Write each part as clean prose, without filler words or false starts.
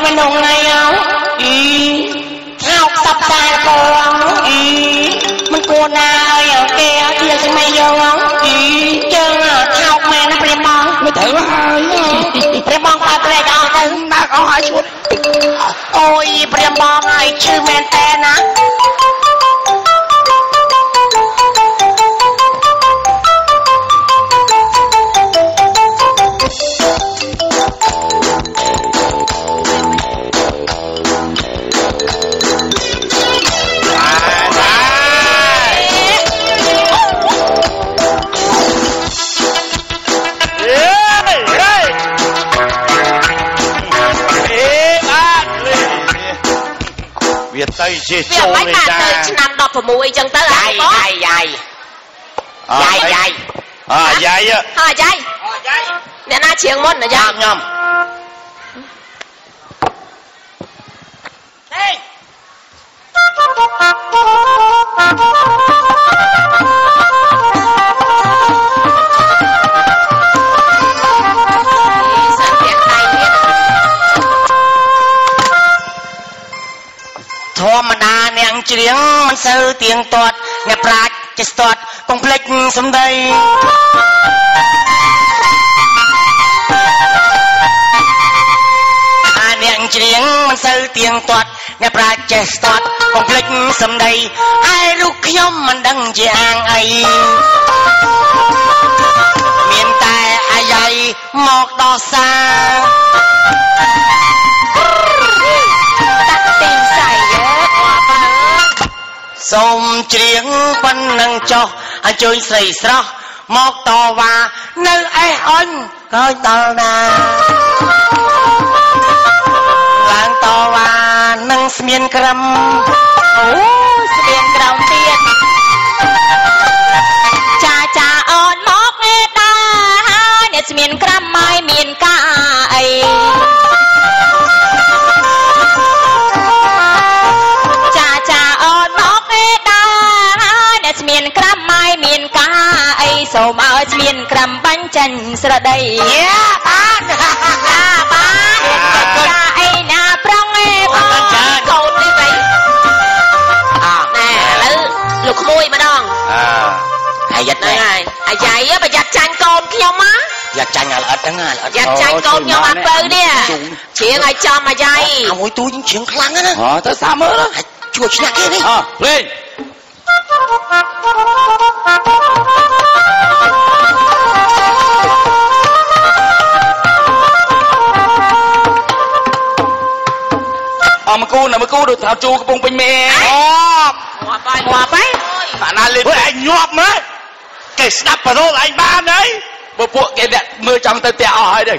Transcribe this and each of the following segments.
មនុស្សថ្ងៃអោអីថោកសពសាលកងអីមិនគួរណាឲ្យគេជាសម័យយកអីជើងថោកមែនណាព្រះបងមិនត្រូវហើយព្រះបងបើព្រែកអស់ទៅណាក់អស់ហើយឈួតអូយព្រះបងឲ្យឈឺមែនតើណាវាទៅជាចូលនេះចាទៅឆ្នាំ16អញ្ចឹងទៅអាបងយាយយាយយាយយាយអាយាយអាយាយអ្នកណាច្រៀងមុនអាយាយខ្ញុំហេធម្មតាអ្នកច្រៀងមិនសូវទៀងទាត់អ្នកប្រាជ្ញចេះស្ទាត់កុំភ្លេចសំដីអាអ្នកច្រៀងមិនសូវទៀងទាត់អ្នកប្រាជ្ញចេះស្ទាត់កុំភ្លេចសំដីហើយរូបខ្ញុំមិនដឹងជាអាងអីមានតែអាយាយមកដោះសាតាក់ទីសៃសូមច្រៀងប៉ុណ្ណឹងចុះអញ្ជើញស្រីស្រស់មកតវ៉ានៅអេះអញក៏ដល់ណាឡើងតវ៉ានឹងស្មៀនក្រឹមអូស្មៀនក្រមទៀតចាចាអូនមកឯតាហើយអ្នកស្មៀនក្រមមិនមានការអីស្មានក្រាំម៉ាយមានការអីសូមឲ្យស្មានក្រាំបាញ់ចាញ់ស្រដីយ៉ាបានបានចាអីណាប្រងឯបងកូននេះໄណែឥឡូវលោកក្មួយម្ដងអើហើយយ៉ាត់ហ្នឹងហើយអាយាយប្រយ័ត្នចាញ់កូនខ្ញុំណាយ៉ាត់ចាញ់អាល្អិតហ្នឹងអាល្អិតយ៉ាត់ចាញ់កូនខ្ញុំអាពៅនេះច្រៀងឲ្យចំអាយាយអាមួយទូច្រៀងខ្លាំងណាស់អទៅសាមើលជួយឈ្នះគេនេះអលេងអមគូណាមគូដូចថាជូកំពុងពេញមេអូងាប់ហើយងាប់ហើយអាណាលេងឯងញាប់មើលគេស្ដាប់ប្រូលឯងបានហើយបើពួកគេអ្នកមើលចង់ទៅផ្ទះអស់ហើយអ្ន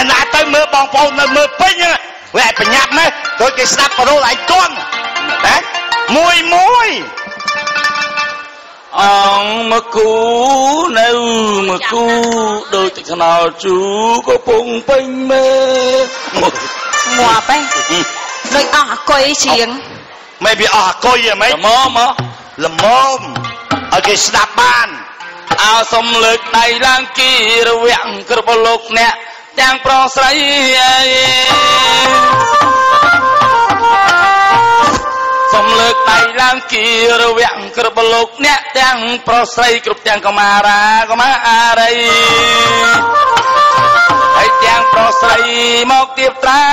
កណាទៅមើលបងប្អូននៅមើលពេញហ្នឹងវាឯងបញ្ញាប់មើលដូចគេស្ដាប់ប្រូលឯងទន់ណាមួយមួយអងមកគូនៅមកគូដូចខ្នល់ជូកំពុងពេញមេងាប់ហ៎ដូចអស់អាគុយជាងមិនវាអស់អាគុយហ៎ម៉េចល្មមល្មមឲ្យគេស្ដាប់បានអោសុំលើកដៃឡើងគីរវៈគ្រប់លោកអ្នកទាំងប្រុសស្រីសូមលើកដៃឡើងគីរវៈគ្រប់លោកអ្នកទាំងប្រុសស្រីគ្រប់ទាំងកុមារាកុមារីហើយទាំងប្រុសស្រីមកទៀបត្រា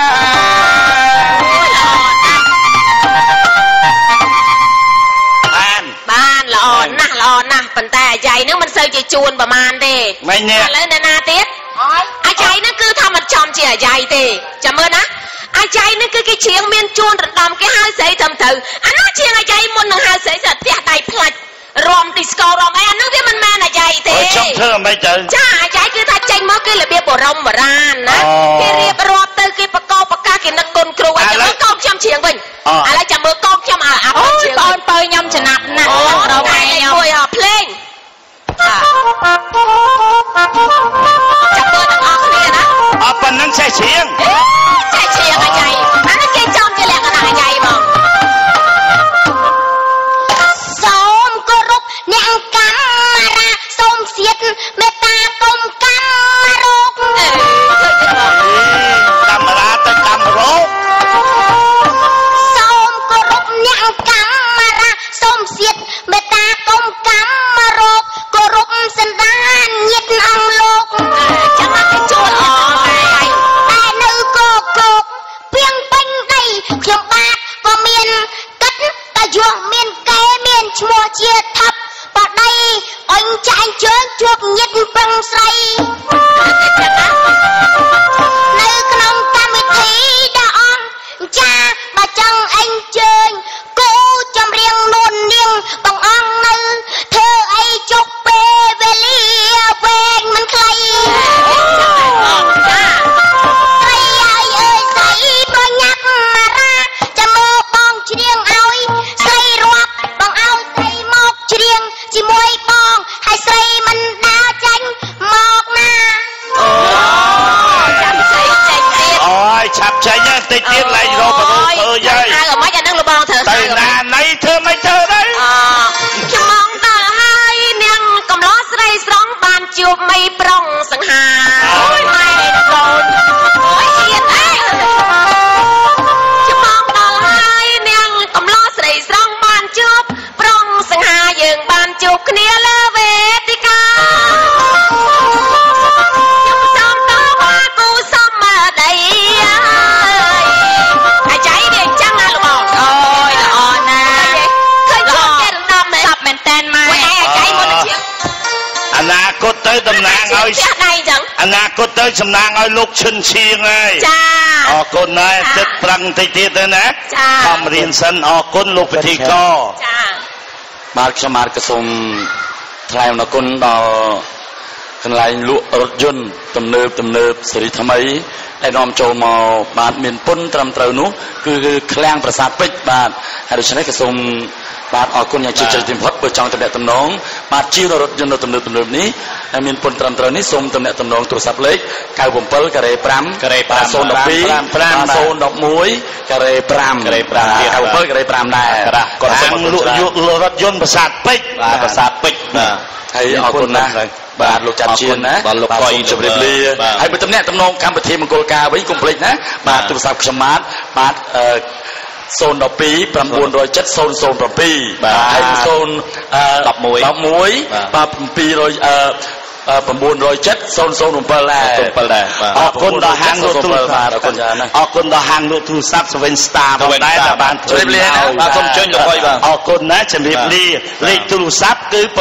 បានល្អណាស់ល្អណាស់ប៉ុន្តែអាយាយនឹងមិនសូវជាជួនប្រមាណទេមិននេះឥឡូវអ្នកណាទៀតអាយាយនឹងគឺថាមិនចំជាអាយាយទេចាំមើលណាអាយាយនឹងគឺគេច្រៀងមានជួនរដំគេហៅស្រីត្រឹមត្រូវអានោះច្រៀងអាយាយមុននឹងហៅស្រីស្អាតផ្ទះដៃផ្លាច់រំទីស្គររំអីអានោះវាមិនមែនអាយាយទេខ្ញុំធ្វើអ្វីទៅចាអាយាយគឺថាចេញមកគឺរបៀបបរមបុរាណណាគេរៀបរាប់ទៅគេបកបកាគេនឹកគុណគ្រូឲ្យចាំមើលកូនខ្ញុំច្រៀងវិញឥឡូវចាំមើលកូនខ្ញុំឲ្យអាប់ច្រៀងបងពៅខ្ញុំចំណាប់ណាស់រកឯងមួយភ្លេងចាំមើលទាំងអស់គ្នាណាអត់ប៉ុណ្្នឹងចេះច្រៀងចេះច្រៀងអាយាយអានេះគេចំជាលក្ខណៈអាយាយហ្មងសូមគោរពអ្នកកម្មរាសូមសៀតមេត្តាកុំកម្មរោគ កាមេរ៉ាទៅកាមេរ៉ា ឲ្យឆាប់ចេញតិចទៀតលែងរកប្រធ្វើយាយ ហៅអ្មេចអានឹងលបងធ្វើ ទៅណាណៃធ្វើមិនធ្វើទៅ អខ្ញុំមកដល់ហើយនាងកំឡោះស្រីស្រង់បានជួបមីប្រុងសង្ហាអូយម៉ែកូនអូយទៀតអេខ្ញុំមកដល់ហើយនាងកំឡោះស្រីស្រង់បានជួបប្រុងសង្ហាយើងបានជួបគ្នាលើវេទិកាខ្ញុំសូមតវ៉ាគូសមដីអាចៃវាអញ្ចឹងណាលោកបង អូយល្អណាស់ ឃើញជួបគេរំដំហ៎ សពមែនតែនម៉ែ អាចៃមុននឹងជា អនាគតទៅតំណាងឲ្យ ផ្ទះដៃអញ្ចឹង អនាគតទៅតំណាងឲ្យលោកឈិនឈៀងហើយ ចា អរគុណហើយ ទឹកប្រឹងតិចទៀតទៅណា ខំរៀនសិន។ អរគុណលោកពិធីករ ចា បាទ ខ្ញុំបាទក៏សូមថ្លែងអំណរគុណដល់កន្លែងលក់រថយន្តទំនើបទំនើបសេរីថ្មីដែលនាំចូលមក បាទ មានពុនត្រឹមត្រូវនោះ គឺឃ្លាំងប្រាសាទពេជ្រ បាទ ហើយដូច្នេះក៏សូមបាទអរគុណយ៉ាងជ្រាលជ្រៅទីបំផុត។ បើចង់តំណាក់តំណង បាទ ជារថយន្តទំនើបទំនើបនេះហើយមានពុនត្រឹមត្រូវនេះ សូមតំណាក់តំណងទូរស័ព្ទលេខ97ការ៉េ5ការ៉េ5 012 011ការ៉េ5ការ៉េ5 97ការ៉េ5ដែរ គាត់សូមលក់យករថយន្តប្រាសាទពេជ្រ បាទ ប្រាសាទពេជ្រ បាទ ហើយអរគុណណាស់ បាទ លោកចាត់ជាណា បាទ លោកកុយ ជម្រាបលា។ ហើយបើតំណាក់តំណងកម្មវិធីមង្គលការវិញ កុំភ្លេចណា បាទ ទូរស័ព្ទខ្ញុំបាទ បាទ 012 970 007 បាទ ហើយ0 11 11 បាទ 700 970 007ដែរ 7ដែរ បាទ អរគុណដល់ហាងលក់ទូរស័ព្ទ បាទ អរគុណច្រើនណាស់ អរគុណដល់ហាងលក់ទូរស័ព្ទ Seven Star ផងដែរ ដែលបាន ជម្រាបលាណា បាទ សូមអញ្ជើញលោកអុយ បាទ អរគុណណា ជម្រាបលា។ លេខទូរស័ព្ទគឺ782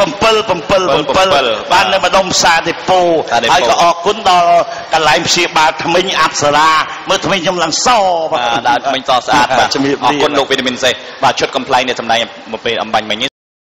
777 បាននៅម្ដុំផ្សារដេប៉ូ ហើយក៏អរគុណដល់កន្លែងព្យាបាលថ្មិញអប្សរា មើលថ្មិញខ្ញុំឡើងស បាទ ដើរថ្មិញសស្អាត បាទ ជំរាបលា អរគុណលោកវីតាមីន C បាទ ឈុតកំ pl ែងនៃសម្ដែងមកពេលអំបញ្ញមិញនេះ។